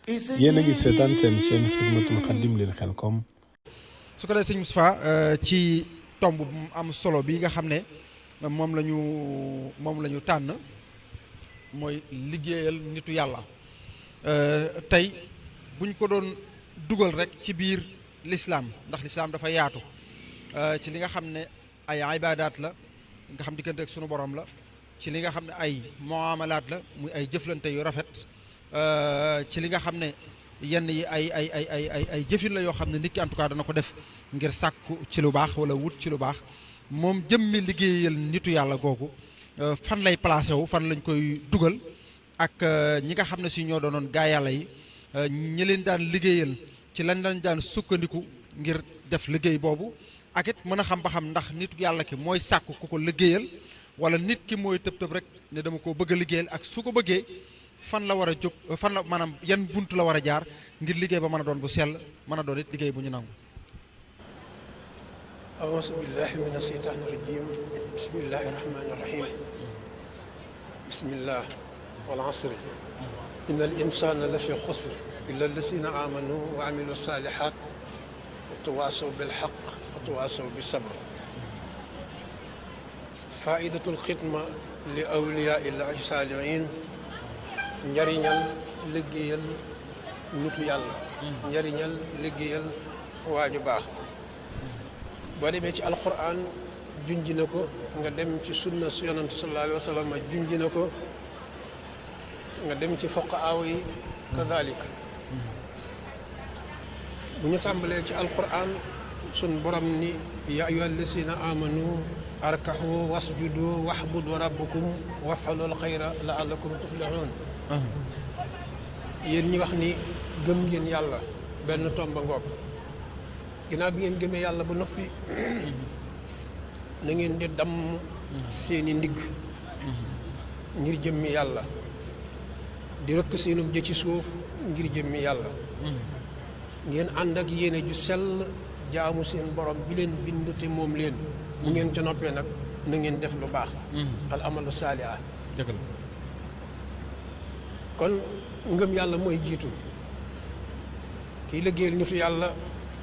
yéen a ngi seetaan seen chaîne Xidmatul Xadim lil Xelcom. su ko defee sëñ Moustapha ci tomb bu am solo bi nga xam ne moom la ñu tànn mooy liggéeyal nitu yàlla tey buñ ko doon dugal rek ci biir lislaam ndax lislaam dafa yaatu ci li nga xam ne ay ibaadaat la nga xam diggante ak sunu borom la ci li nga xam ne ay muamalaat la muy ay jëflante yu rafet ci li nga xam ne yenn yi ay jëfin la yoo xam ne nit ki en tout cas dana ko def ngir sàkku ci lu baax wala wut ci lu baax moom jëmmi liggéeyal nitu yàlla googu fan lay placé wu fan lañ koy dugal ak ñi nga xam ne si ñoo doonoon gaa yàlla yi ñi leen daan liggéeyal ci lañ daan sukkandiku ngir def liggéey boobu ak it mën a xam ba xam ndax nitu yàlla ki mooy sàkku ku ko liggéeyal wala nit ki mooy tëb rek ne dama koo bëgg a liggéeyal ak su ko bëggee fan la war a jóg fan la maanaam yan bunt la war a jaar ngir liggéey ba mën a doon bu sell mën a doon it liggéey bu ñu nangu. auzu billahi min asheytaani rajim bismillahi rahmani rahim bismillah wal asri inna al insana la fi xusr illa allazina amanu wa amilu salihat wa tawasaw bil haqq wa tawasaw bis sabr faidatul xidma li awliya illahi salihin njariñal liggéeyal nitu yàlla njariñal liggéeyal waaju baax boo demee ci alquran junj na ko nga dem ci sunna su yonante sallallahu alayhi wa sallam junj na ko nga dem ci fuqahaa yi kadalik bu ñu tàmbalee ci alquran sun borom ni ya ayyuha allazina amanu arkahu wasjudu wahbudu rabbakum waf'alul xayra la'allakum tuflihun yéen ñi wax ni gëm ngeen yàlla benn tomba ngoog ginnaaw bi ngeen gëmee yàlla ba noppi na ngeen di damm seeni ndigg ngir jëmmi yàlla di rëkk seenum jë ci suuf ngir jëmmi yàlla ngeen ànd ak yéene ju sell jaamu seen borom bi leen bind te moom leen bu ngeen ca noppee nag na ngeen def lu baax al amalu saaliha kon ngëm yàlla mooy jiitu kiy liggéeyal nitu yàlla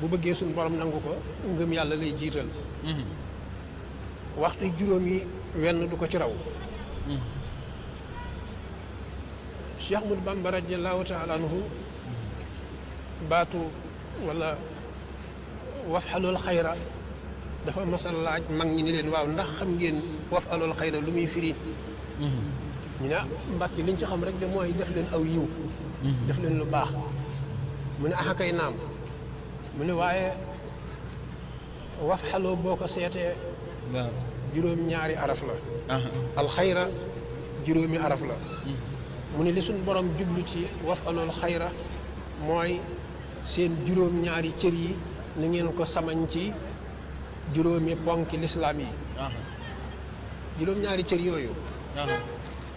bu bëggee suñu borom nangu ko ngëm yàlla lay jiital waxtu juróom yi wenn du ko ci raw Cheikh Ahmadou Bamba radiyallahu taala anhu baatu wala waf'alul xayra dafa masal laaj mag ñi ni leen waaw ndax xam ngeen waf'alul xayra lu muy firi ñu ne mbàkki liñ ci xam rek de mooy def leen aw yiw def leen lu baax mu ne axa kay naam mu ne waaye waf'aloo boo ko seetee juróom ñaari araf la alxayra juróomi araf la mu ne li suñ borom jublu ci waf'alul xayra mooy seen juróom ñaari cër yi na ngeen ko samañ ci juróomi ponki lislaam yi juróom ñaari cër yooyu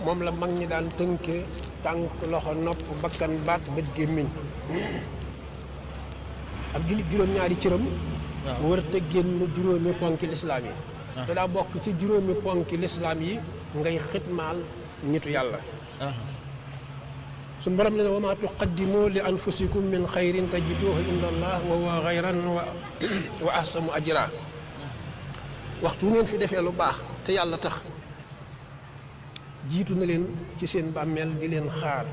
moom la mag ñi daan tënke tànk loxo nopp bakkan baat bët gémmiñ ab jullit juróom-ñaari cëram war te génn juróomi ponki lislaam yi te daa bokk ci juróomi ponki lislaam yi ngay xitmaal nitu yàlla suñu borom ne wa maa tuqaddimu li anfusikum min xayrin tajiduhu inda allah wa huwa xayran wa ahsanu ajra waxtu ngeen fi defee lu baax te yàlla tax jiitu na leen ci seen bàmmeel di leen xaar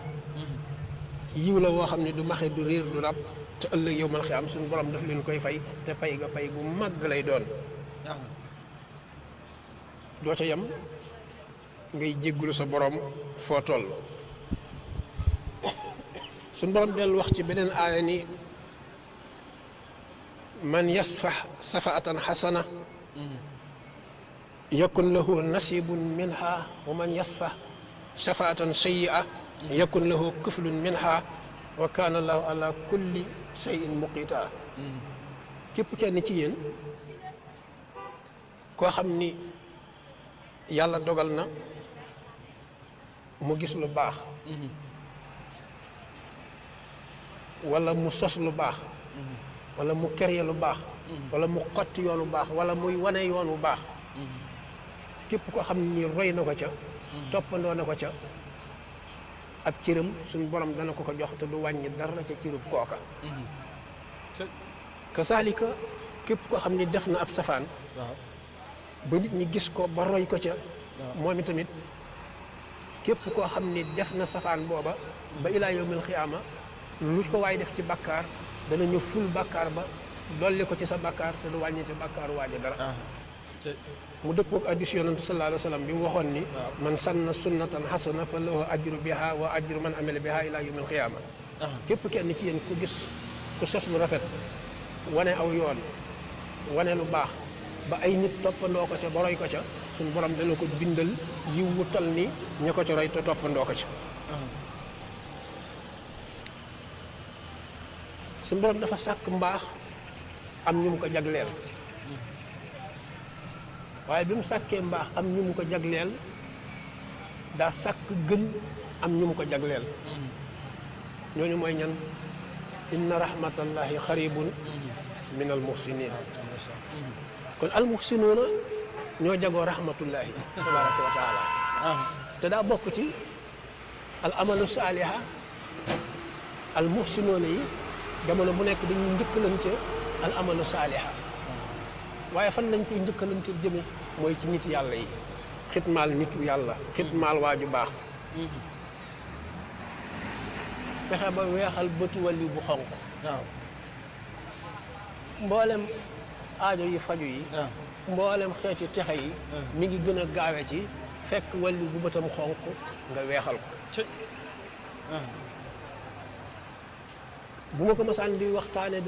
yiw la woo xam ne du maxe du réer du rab te ëllëg yow mal xiyaam suñu borom daf leen koy fay te pay ga pay gu màgg lay doon doo ca yem ngay jéggulu sa borom foo toll suñu borom dellu wax ci beneen aaya ni man yasfax safaatan xasana yakun lahu nasibun minha wa man yasfax safaatan sayyi'a yakun lahu kiflun minha wa kaana allahu ala kulli shay'in muqita képp kenn ci yéen koo xam ni yàlla dogal na mu gis lu baax wala mu sos lu baax wala mu kerye lu baax wala mu xotti yoon bu baax wala muy wane yoon bu baax képp koo xam ni roy na ko ca toppandoo na ko ca ab cëram suñu borom dana ko jox te du wàññi dara ca cërub kooka kasaalika képp koo xam ne def na ab safaan ba nit ñi gis ko ba roy ko ca moom itamit képp koo xam ne def na safaan booba ba ilaa yawmil xiyaama lu ko waay def ci bàkkaar dana ñu ful bàkkaar ba dolli ko ci sa bàkkaar te du wàññi ci bàkkaaru waaja dara mu dëppoog addis yonantu sallallahu alayhi wa sallam bi mu waxoon ni man sanna sunnatan hasana fa lahu ajru biha wa ajru man amila biha ila yawmil qiyaama képp kenn ci yéen ku gis ku sos lu rafet wane aw yoon wane lu baax ba ay nit toppandoo ko ca ba roy ko ca suñu borom dana ko bindal yiw wu tal ni ña ko ca roy te toppandoo ko ca suñu borom dafa sàkk mbaax am ñu mu ko jagleel waaye bi mu sàkkee mbaax am ñu mu ko jagleel daa sàkk gën am ñu mu ko jagleel ñooñu mooy ñan inna rahmatallahi xaribun min al muhsinin kon al muhsinuuna ñoo jagoo rahmatullahi tabaraka wa taala te daa bokk ci al amalu saaliha al muhsinuuna yi jamono bu nekk dañuy njëkkalante al amalu saaliha waaye fan lañ koy njëkkalante jëme mooy ci nit yàlla yi xitmaal nitu yàlla xitmaal waaju baax fexe ba weexal bëtu wàllu bu xonq waaw mboolem aajo yi faju yi mboolem xeeti texe yi mi ngi gën a gaawe ci fekk wàllu bu bëtam xonq nga weexal ko bu ma ko masaan di waxtaane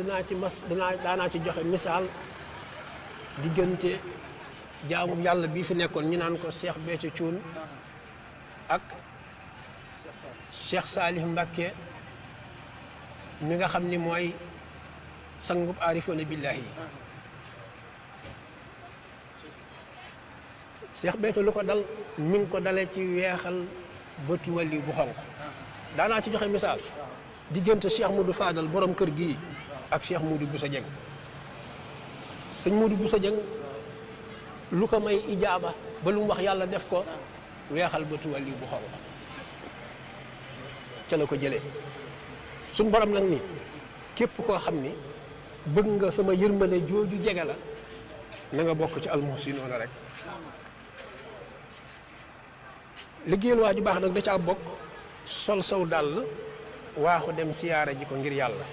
daanaa ci joxe misaal diggante jaamu yàlla bii fi nekkoon ñu naan ko Cheikh Béthio Thioune ak Cheikh Salih Mbacké mi nga xam ni mooy sangub aarifoona billaahi Cheikh Béthio lu ko dal mi ngi ko dalee ci weexal bëtu wàlli bu xonq daanaa ci joxe misaal diggante Cheikh Moudou Fadal borom kër gii ak Cheikh Moudou Bousso Dieng sëñ Moudou Bousso Dieng lu ko may ijaaba ba lu mu wax yàlla def ko weexal bëtu wàlli bu xonq ca la ko jëlee suñ borom nag ni képp koo xam ni bëgg nga sama yërmande jooju jege la na nga bokk ci almuhsinoona rek liggéeyal waa ju baax nag da caa bokk sol saw dàll waaxu dem siyaare ji ko ngir yàlla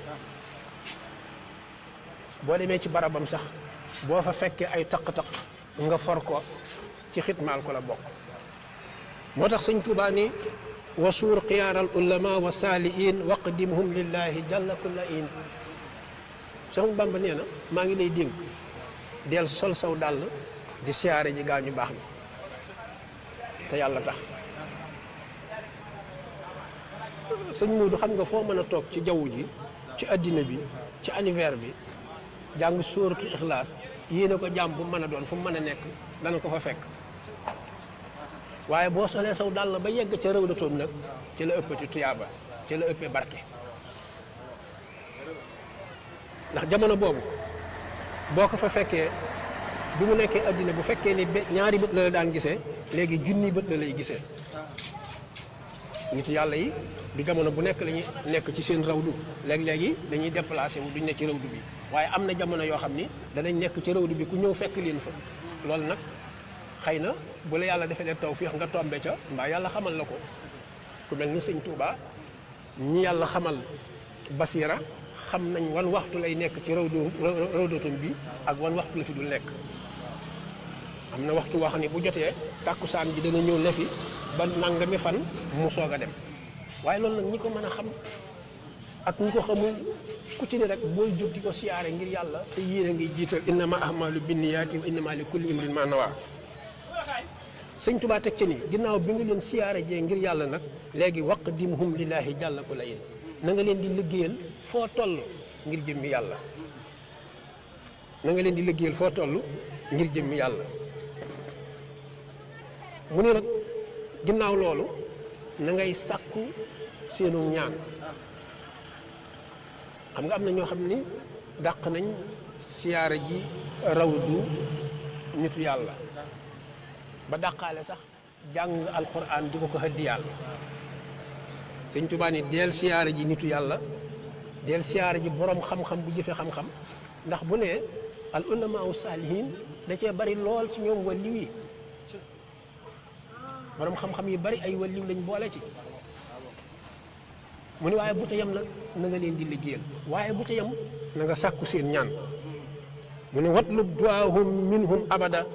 boo demee ci barabam sax boo fa fekkee ay taq-taq nga for ko ci xitmaal ko la bokk moo tax sëñ Tuubaa ni wa suur xiyaaral ulama wa saaliin waqdimhum lillahi jalla kulla in Cheikh Bamba nee na maa ngi lay dénk del sol saw dàll di siyaare ji gaa ñu baax ni te yàlla tax sëñ Moodu xam nga foo mën a toog ci jaww ji ci addina bi ci anniversaire bi jàng sóoratu Ixlaas yéene ko jàmm bu mën a doon fu mu mën a nekk dana ko fa fekk waaye boo solee saw dàll ba yegg ca rawdatoom nag ci la ëppati tuyaaba ci la ëppee barke ndax jamono boobu boo ko fa fekkee bi mu nekkee addina bu fekkee ni ñaari bët la daan gisee léegi junni bët la lay gisee nit yàlla yi du jamono bu nekk lañuy nekk ci seen rawdu léeg-léegi dañuy déplacé wu duñ ne ci rawdu bi waaye am na jamono yoo xam ni danañ nekk ci rawdu bi ku ñëw fekk leen fa loolu nag xëy na bu la yàlla defee tawfiix nga tombe ca mbaa yàlla xamal la ko ku mel ni sëñ Touba ñi yàlla xamal basira xam nañ wan waxtu lay nekk ci rawdatum bi ak wan waxtu la fi dul nekk am na waxtu wax ni bu jotee tàkkusaan ji dana ñëw ne fi ba nangami fan mu soog a dem waaye loolu nag ñi ko mën a xam ak ñi ko xamul ku ci ne rek booy jóg di ko siyaare ngir yàlla sa yéene ngay jiital innama ahmalu binniyaati wa innama li kulli imrin ma nawa sëñ Tuubaa teg ci ni ginnaaw bi nga leen siyaare jee ngir yàlla nag léegi waqdimhum lillahi jàlla ko la in na nga leen di liggéeyal foo toll ngir jëmmi yàlla na nga leen di liggéeyal foo toll ngir jëmmi yàlla mu ne nag ginnaaw loolu na ngay sàkku seenu ñaan xam nga am na ñoo xam ni dàq nañ siyaare ji rawdu nitu yàlla ba dàqaale sax jàng alquran di ko hëddi yàlla sëñ Tuubaa ni deel siyaare ji nitu yàlla deel siyaare ji borom xam-xam bu jëfe xam-xam ndax bu ne al ulamaa saalihin da cee bari lool ci ñoom wàlliw yi borom xam-xam yi bari ay wàlliw lañ boole ci mu ne waaye bu ta yem nag na nga leen di liggéeyal waaye bu ta yem na nga sàkku seen ñaan mu ne watlub duwaahum minhum abada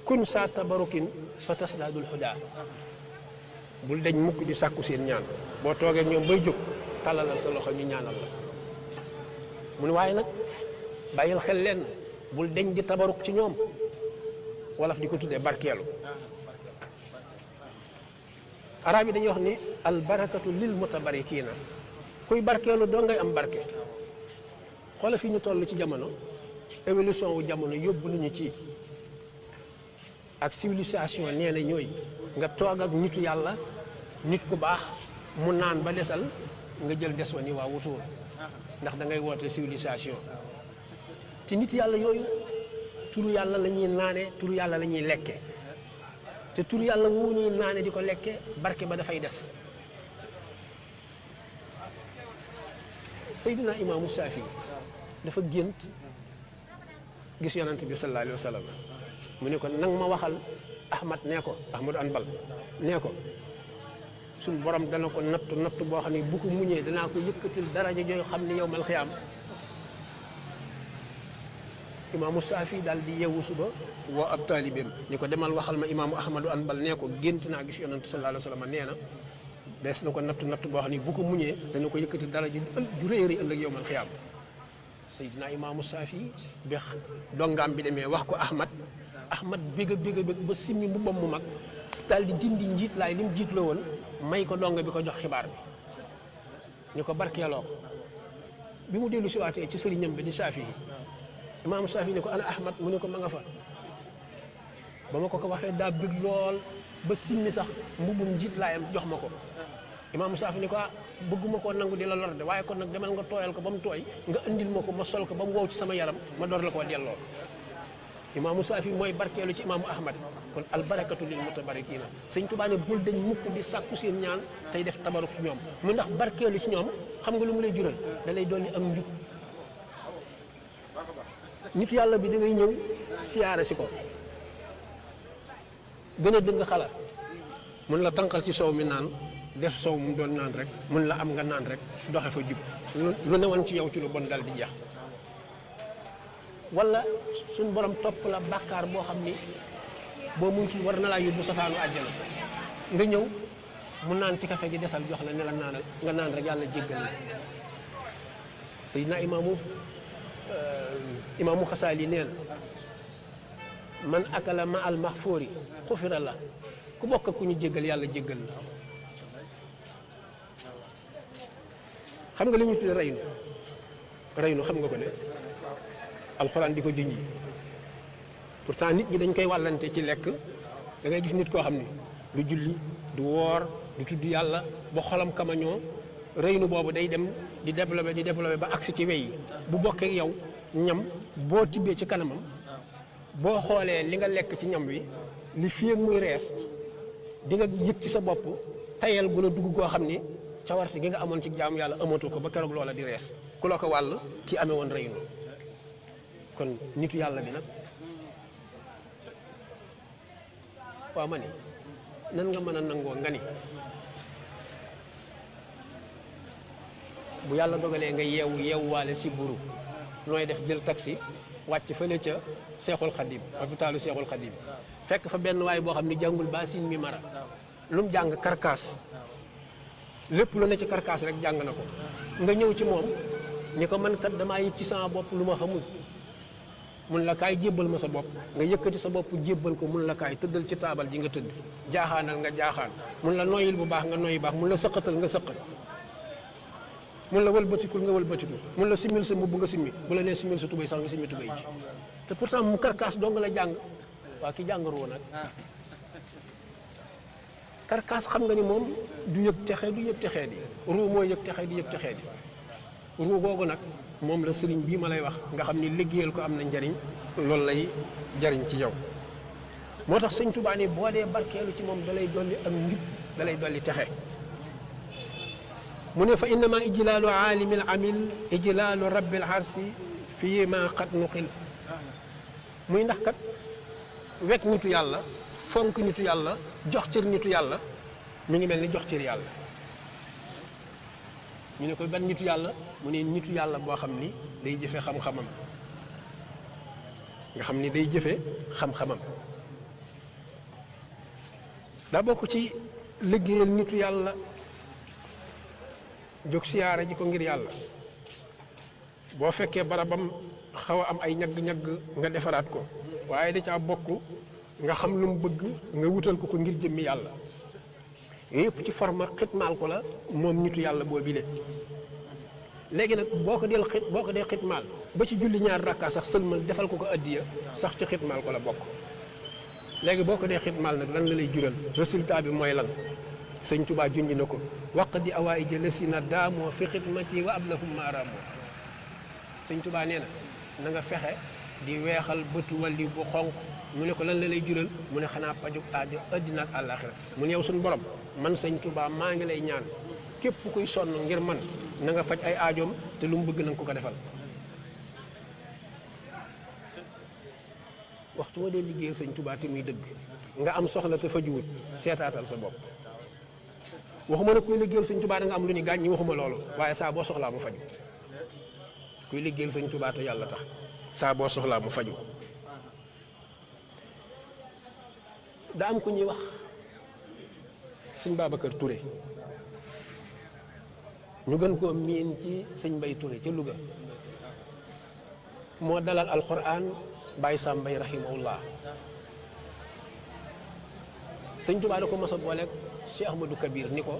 kun saa tabarukin fa tasdaadul huda bul deñ mukk di sàkku seen ñaan boo toogee ñoom bay jóg talalal sa loxo ñu ñaanal la mu ne waaye nag bàyyil xel leen bul deñ di tabaruk ci ñoom wolof di ko tuddee barkeelu arab yi dañuy wax ni al barakatu lil mutabarikiina kuy barkeelu doo ngay am barke xoola fi ñu toll ci jamono évolution wu jamono yóbbu nañu ci ak civilisation nee na ñooy nga toog ak nitu yàlla nit ku baax mu naan ba desal nga jël des wa ni waa wutuwul ndax da ngay woote civilisation te nit yàlla yooyu turu yàlla la ñuy naane turu yàlla la ñuy lekke te turu yàlla woowu ñuy naane di ko lekke barke ba dafay des Seydina Imaamu Saafi dafa gént gis yonent bi sallallahu alayhi wa sallam mu ne ko nang ma waxal Ahmad nee ko Ahmadu Anbal nee ko suñ borom dana ko nattu boo xam ne bu ko muñee danaa ko yëkkatil daraja jooy xam ne yawmal xiyaam imaamu Saafi daal di yeewu suba woo ab taalibeem ni ko demal waxal ma imaamu Ahmadu Anbal nee ko gént naa gis yonent sallallahu alayhi wa sallam nee na des na ko nattu boo xam ne bu ko muñee dana ko yëkkatil daraja ju rëy a rëy ëllëg yawmal xiyaam Seydina imaamu Saafi bi dongaam bi demee wax ko Ahmad bégg ba simmi mbubbam mu mag daal di dindi njiit laay li mu jiitloo woon may ko donga bi ko jox xibaar bi ni ko barkeeloo ko bi mu dellu si waatee ci sëriñam bi di Saafi imaamu Saafi ni ko ana Ahmad mu ne ko ma nga fa ba ma ko waxee daa bég lool ba simmi sax mbubbum njiit laayam jox ma ko imaamu Saafi ni ko bëgguma koo nangu di la lor de waaye kon nag demal nga tooyal ko ba mu tooy nga indil ma ko ma sol ko ba mu wow ci sama yaram ma door la koo delloo imaamu Saafi mooy barkeelu ci imaamu Ahmad kon albarakatu lil mutabarikiina sëñ Tuubaa ne bul dañ mukk di sàkku seen ñaan tey def tabaruk ci ñoom mu ndax barkeelu ci ñoom xam nga lu mu lay jural da lay dolli am njub nit yàlla bi da ngay ñëw siyaare si ko gën a dëgg xalaat mun la tànqal ci soow mi naan def soow mu doon naan rek mun la am nga naan rek doxe fa jub lu newoon ci yow ci lu bon dal di jeex wala suñ borom topp la bàkkaar boo xam ni boo mu ci war na laa yóbbu safaanu àjjana nga ñëw mu naan ci kafe gi desal jox la ne la naanal nga naan rek yàlla jéggal la Seydina imaamu Xasaali nee na man akala ma al maxfoori xufira la ku bokk ku ñu jéggal yàlla jéggal la xam nga li ñu tudde reynu xam nga ko de alxuraan di ko junji pourtant nit ñi dañ koy wàllante ci lekk da ngay gis nit koo xam ni du julli du woor du tudd yàlla ba xolam kamañoo reynu boobu day dem di développé ba agsi ci wey yi bu bokkee yow ñam boo tibbee ci kanamam boo xoolee li nga lekk ci ñam wi li fii ak muy rees di nga yëg ci sa bopp tayal gu la dugg goo xam ni cawarte gi nga amoon ci jaamu yàlla amatoo ko ba keroog loola di rees ku la ko wàll ki amee woon reynu kon nitu yàlla bi nag waaw ma ni nan nga mën a nangoo nga ni bu yàlla dogalee nga yeewuwaale si buru nooy def jël taxi wàcc fële ca Seexul Xadim hôpitalu Seexul Xadim fekk fa benn waay boo xam ni jàngul ba sin mi mara lu mu jàng karkaas lépp lu ne ci karkaas rek jàng na ko nga ñëw ci moom ni ko man kat damaa yëg ci sama bopp lu ma xamul mun la kaay jébbal ma sa bopp nga yëkkati sa bopp jébbal ko mun la kaay tëddal ci taabal ji nga tëdd jaaxaanal nga jaaxaan mun la noyyil bu baax nga noyyi baax mun la sëqatal nga sëqat mun la wëlbatikul nga wëlbatikul mun la simil sa mbubb nga simmi bu la nee simil sa tubéy sax nga simmi tubéy ji te pourtant mu karkaas dong la jàng waa ki jàngaroo nag karkaas xam nga ni moom du yëg texee di ruu mooy yëg texee di ruu googu nag moom la sëriñ bii ma lay wax nga xam ni liggéeyal ko am na njariñ loolu lay jariñ ci yow moo tax sëñ Tuubaa ni boo dee barkeelu ci moom dalay dolli ak njub dalay dolli texe mu ne fa innama ijlaalu aalimil amil ijlaalu rabbil arsi fii ma qad nuqil muy ndax kat wekk nitu yàlla fonk nitu yàlla jox cër nitu yàlla mi ngi mel ni jox cër yàlla. ñu ne ko ban nitu yàlla mu ne nitu yàlla boo xam ni day jëfe xam-xamam nga xam ni day jëfe xam-xamam daa bokk ci liggéeyal nitu yàlla jóg siyaara ji ko ngir yàlla boo fekkee barabam xaw a am ay ñagg-ñagg nga defaraat ko waaye da caa bokk nga xam lu mu bëgg nga wutal ko ngir jëmmi yàlla yëpp ci forme xitmaal ko la moom nitu yàlla boo bile léegi nag boo ko dee xitmaal ba ci julli ñaar rakka sax sëlmal defal ko addiya sax ci xitmaal ko la bokk léegi boo ko dee xitmaal nag lan la lay jural résultat bi mooy lan sëñ Tuubaa junj na ko waq di awaay jële si na daamoo fi xidmati wa ablahum maaraamoo sëñ Tuubaa nee na nga fexe di weexal bëtu walli bu xonq mu ne ko lan la lay jural mu ne xanaa pajuk aajo addina ak àllaaxira mu ne yow suñu borom man sëñ Tuubaa maa ngi lay ñaan képp kuy sonn ngir man na nga faj ay aajoom te lu mu bëgg na nga ko ko defal waxtu ma dee liggéeyal sëñ Tuubaa te muy dëgg nga am soxla te fajuwut seetaatal sa bopp waxuma nag kuy liggéeyal sëñ Tuubaa da nga am lu ni gaañ ñi waxuma loolu waaye saa boo soxlaa mu faju kuy liggéeyal sëñ Tuubaa te yàlla tax saa boo soxlaa mu faju daa am ku ñuy wax sëñ Babacar Touré ñu gën koo miin ci sëñ Mbay Touré ca Louga moo dalal alquran Baye Sam Mbay rahimahullah sëñ Tuubaa da ko mos a booleeg Cheikh Ahmadou Kabir ni ko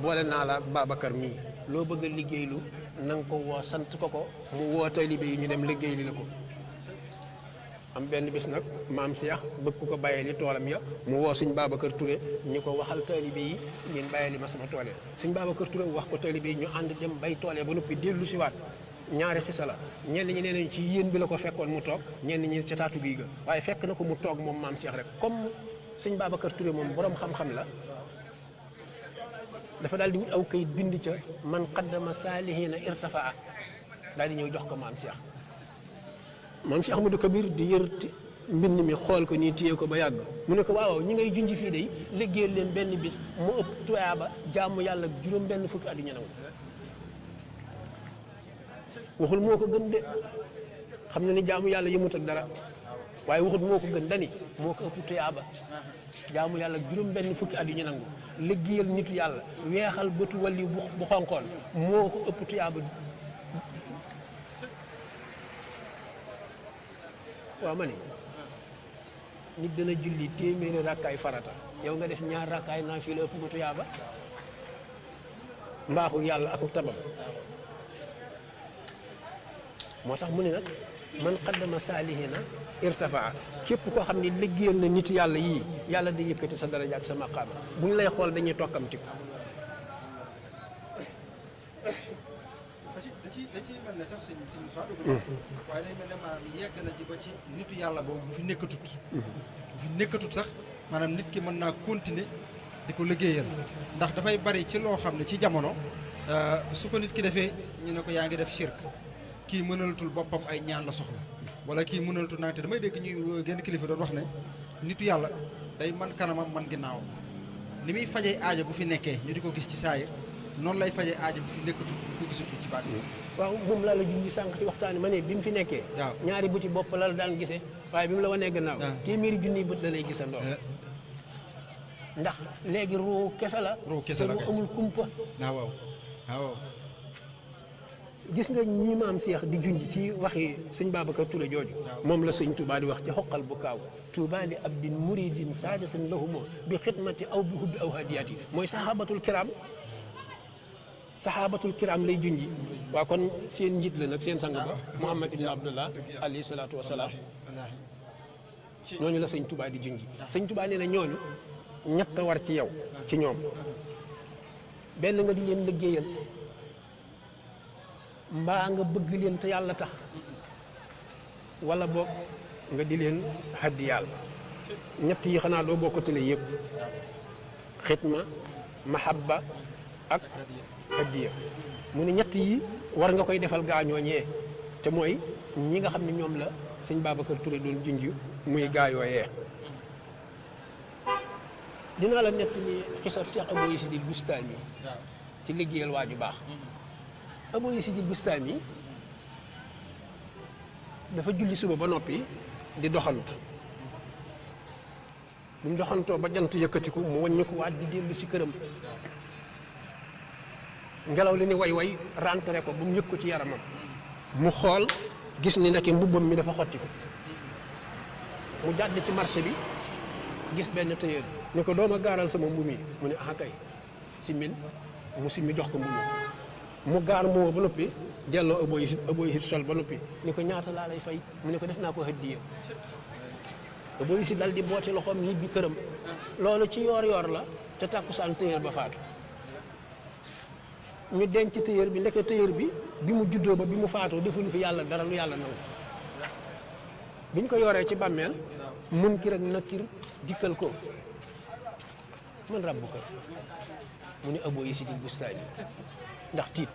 boole naa la Babacar mii loo bëgg a liggéeylu na nga ko woo sant ko mu woo taalibe yi ñu dem liggéey li la ko am benn bis nag maam Cheikh bëgg ko bàyyee li toolam ya mu woo suñ Babacar Touré ñu ko waxal taalibe yi ngeen bàyyee li ma sama tool suñ Babacar Touré wax ko taalibe yi ñu ànd dem bay toolee ba noppi dellu si waat ñaari xisa la ñenn ñi nee nañ ci yéen bi la ko fekkoon mu toog ñenn ñi ca taatu gi ga waaye fekk na ko mu toog moom maam Cheikh rek comme suñ Babacar Touré moom borom xam-xam la dafa daal di wut aw kayit bind ca man qaddama saalihiina irtafaa daal di ñëw jox ko maam Cheikh Ahmadou Kabir di yër mbind mi xool ko nii téye ko ba yàgg mu ne ko waaw ñi ngay junj fii day liggéeyal leen benn bis mu ëpp tuyaaba jaamu yàlla juróom benn fukki at yu ñeneen waxul moo ko gën de xam na ni jaamu yàlla yëmut ak dara waaye waxut moo ko gën dani moo ko ëpp tuyaaba jaamu yàlla juróom benn fukki at yu ñu nangu liggéeyal nitu yàlla weexal bëtu walli bu xonqoon moo ko ëpp tuyaaba waaw ma ne nit dana julli téeméeri rakkaay farata yow nga def ñaar rakkaay naa fii la ëpp ko tuyaaba mbaaxul yàlla akuk tabam moo tax mu ne nag man qaddama saalihiina irtafaa képp koo xam ne liggéeyal na nitu yàlla yii yàlla day yëkkati sa daraja ak sa maqaama bu ñu lay xool dañuy tokkamti ko da ci mel ne sax sëñ Sow waaye day mel ne maanaam yegg na ci ba ci nitu yàlla boobu bu fi nekkatut sax maanaam nit ki mën naa continuer di ko liggéeyal ndax dafay bari ci loo xam ne ci jamono su ko nit ki defee ñu ne ko yaa ngi def shirk kii mënalatul boppam ay ñaan la soxla wala kii mënalatul naan te damay dégg ñuy genn kilifa doon wax ne nitu yàlla day man kanamam man ginnaaw ni muy fajee aajo bu fi nekkee ñu di ko gis ci saayir noonu lay fajee aajo bu fi nekkatul ko gisatul ci baat waaw moom laa la junj sànq ci waxtaani ma ne bi mu fi nekkee ñaari buti bopp la daan gisee waaye bi mu la wanee gannaaw téeméeri junniy bët la lay gisandoo ndax léegi ruu kese la amul kumpa waaw gis nga ñi maam Cheikh di junj ci waxi sëñ Babacar Touré jooju moom la sëñ Touba di wax ci xoqal bu kaaw Touba li abdin muridin saadiqin lahumo bi xidmati aw bi hubbi aw hadiyati mooy sahabatul kiram lay junji waa kon seen njiit la nag seen sang ba Muhammad ibn Abdullah alayhi salaatu wasalaam ñooñu la sëñ Touba di junji sëñ Touba nee na ñooñu ñett war ci yow ci ñoom benn nga di leen liggéeyal mbaa nga bëgg leen te yàlla tax wala boog nga di leen haddi yàlla ñett yi xanaa doo bokkatale yëpp xitma mahabba ak addiya mu ne ñett yi war nga koy defal gaañooñee te mooy ñi nga xam ne ñoom la sëñ Babacar Touré doon junj muy gaayooyee dinaa la nett ni xisab Cheikh Abou Yazid Bustami ci liggéeyal waa ju baax Abou Yazid Bustami dafa julli suba ba noppi di doxantu bu mu doxantoo ba jant yëkkatiku mu wàññiku waat di dellu si këram ngelaw li ni way rentré ko ba mu yëg ko ci yaramam mu xool gis ni nekk mbubbam mi dafa xotti ko mu jàdd ci marché bi gis benn tailleur ni ko dooma gaaral sama mbubb mi mu ne ah kay simmin mu simmi jox ko mbubb mu gaar moo ba noppi delloo Abou Yazid sol ba noppi ni ko ñaata laa lay fay mu ne ko def naa ko hëddiya Abou Yazid dal di booti loxoom ñibbi këram loolu ci yoor la te tàkkusaan tailleur ba faatu ñu denc tailleur bi ndeke tailleur bi mu juddoo ba bi mu faatoo defuñu fi yàlla dara lu yàlla nangu biñ ko yoree ci bàmmeel Munkar ak Nakiir dikkal ko man rabbuka mu ne Abou Yazid Bustami ndax tiit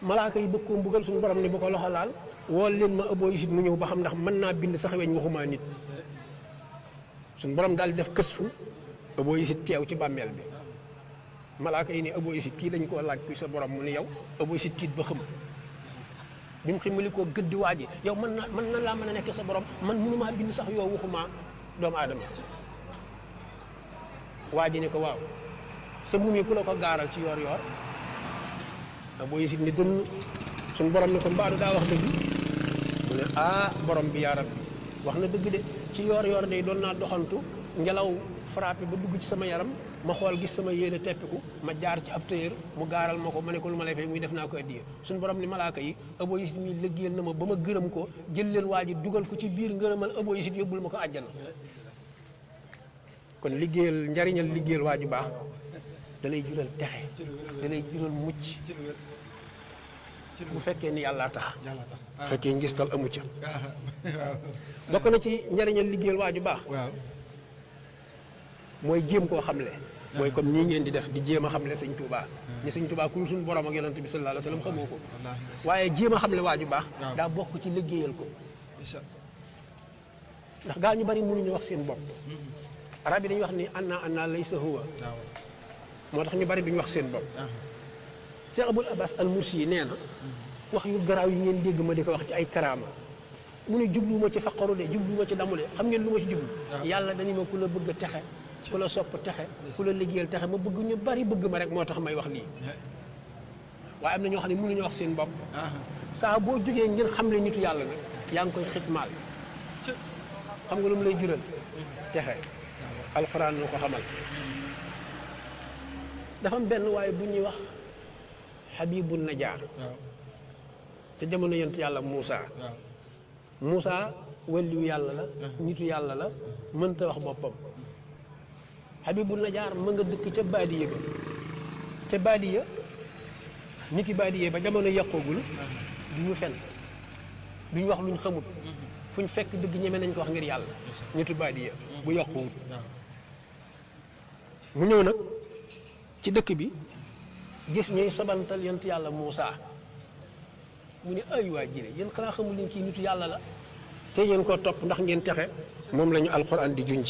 malaaka yi bëgg koo mbugal suñu borom ni bu ko loxo laal wool leen ma Abou Yazid mu ñëw ba xam ndax mën naa bind sax weñ waxumaa nit suñu borom daal di def kës fu Abou Yazid teew ci bàmmeel bi malaaka yi ni Abou Yazid kii dañ koo laaj kuy sa borom mu ni yow Abou Yazid tiit ba xam bi mu ximali koo gëddi waa ji yow mën na laa mën a nekk sa borom man mënumaa bind sax yow waxumaa doomu aadama waa ji ne ko waaw sa mumi ku la ko gaaral ci yoor Abou Yazid ni dënn suñ borom ne ko mbaadu daa wax dëgg mu ne borom bi yaa rabbi wax na dëgg de ci yoor day doon naa doxantu ngelaw frappé ba dugg ci sama yaram ma xool gis sama yéene teppiku ma jaar ci ab tailleur mu gaaral ma ko ma ne ko lu ma lay fay muy def naa ko addiya suñ borom ni malaaka yi Abou Yazid mi liggéeyal na ma ba ma gërëm ko jël leen waa ji dugal ko ci biir ngërëmal Abou Yazid yóbbul ma ko àjjana kon njariñal liggéeyal waa ju baax da lay jural texe da lay jural mucc bu fekkee ni yàlla tax bu fekkee ngistal amu ca bokk na ci njariñal liggéeyal waa ju baax mooy jéem koo xamle mooy comme nii ngeen di def di jéem a xamle sëñ Touba ni sëñ Touba ku suñu borom ak yonent bi sallallahu alayhi wasallam xamoo ko waaye jéem a xamle waa ju baax daa bokk ci liggéeyal ko ndax gaa ñu bari mënuñu wax seen bopp arab yi dañuy wax ni anna laysa huwa moo tax ñu bari duñu wax seen bopp Cheikh Aboul Abbas al Mursi yi nee na wax yu garaaw yi ngeen dégg ma di ko wax ci ay karaama mu ne jubluwuma ci faqaru de jubluwuma ci damu de xam ngeen lu ma ci jublu yàlla dañu ma ku la bëgg a texe ku la sopp texe ku la liggéeyal texe ma bëgg ñu bari bëgg ma rek moo tax may wax lii waaye am na ñoo xam ne mënuñu wax seen bopp saa boo jógee ngeen xam le nitu yàlla nag yaa ngi koy xitmaal xam nga lu mu lay jural texe alxuraan la ko xamal dafa am benn waaye bu ñuy wax Habibu Najaar te jamono yent yàlla Moussa wàlliwu yàlla la nitu yàlla la mënta wax boppam Habibu Najaar ma nga dëkk ca baadiya ba ca baadiya niti baadiya ba jamono yàqoogul du ñu fen duñ wax luñ xamut fuñ fekk dëgg ñeme nañ ko wax ngir yàlla nitu baadiya bu yàquwul mu ñëw nag ci dëkk bi gis ñuy sobantal yent yàlla Moussa mu ne ay waa jile yéen xanaa xamul leen kii nitu yàlla la te ngeen koo topp ndax ngeen texe moom la ñu alquran di junj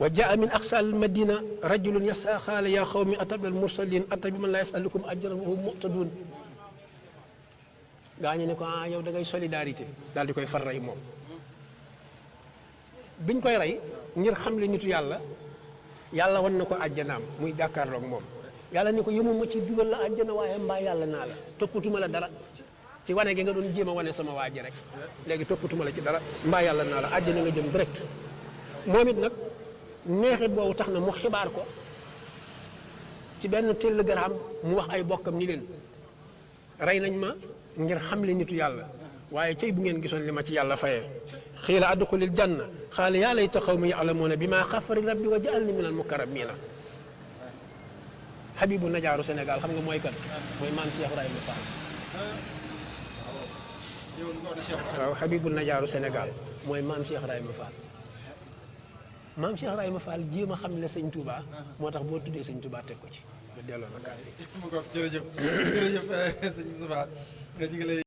wa jaa min aqsal madina rajulun yasa xaala yaa xawmi atabal mursalin atabi man laa yasalukum ajran wa hum muhtadun gaa ñu ne ko yow da ngay solidarité daal di koy far rey moom biñ koy rey ngir xam le nitu yàlla yàlla wan na ko àjjanaam muy jàkkaarloog moom yàlla ni ko yëmuma ci dugal la àjjana waaye mbaa yàlla naa la toppatuma la dara ci wane gi nga doon jéem a wane sama waa ji rek léegi toppatuma la ci dara mbaa yàlla naa la àjjana nga jëm direct moom it nag neexit boobu tax na mu xibaar ko ci benn télégramme mu wax ay bokkam ni leen rey nañ ma ngir xamle nitu yàlla waaye cey bu ngeen gisoon li ma ci yàlla fayee xiila adxulil janna xaala yaa layta qawmi ya'lamuuna bimaa xafara rabbi wa ja'alni minal mukarramiina Habibu Najaaru Sénégal xam nga mooy kat mooy maam Cheikh Ibrahima Fall waaw Habibu Najaaru Sénégal mooy maam Cheikh Ibrahima Fall maam Cheikh Ibrahima Fall jéem a xam ne sëñ Touba moo tax boo tuddee sëñ Touba teg ko ci ma delloo na kàddu jërëjëf jërëjëf sëñ Moustapha nga